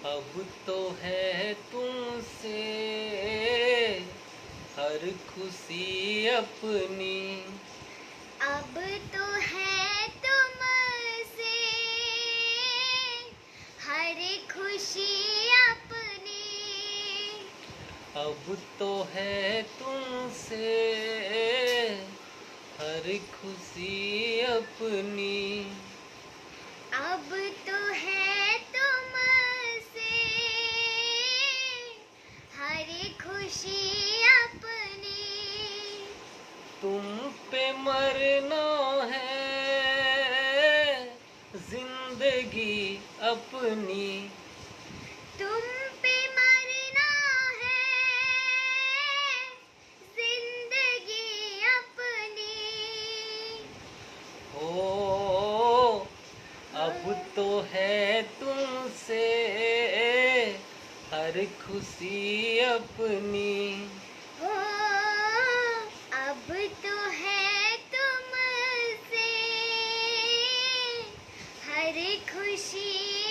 अब तो है तुमसे हर खुशी अपनी। अब तो है तुमसे हर खुशी अपनी। अब तो है तुमसे हर खुशी अपनी। अब तो है तुमसे हर खुशी अपनी। तुम पे मरना है जिंदगी अपनी। तुम पे मरना है जिंदगी अपनी। हो अब तो है तुमसे हर खुशी अपनी। हो अब तो है तुमसे हर खुशी।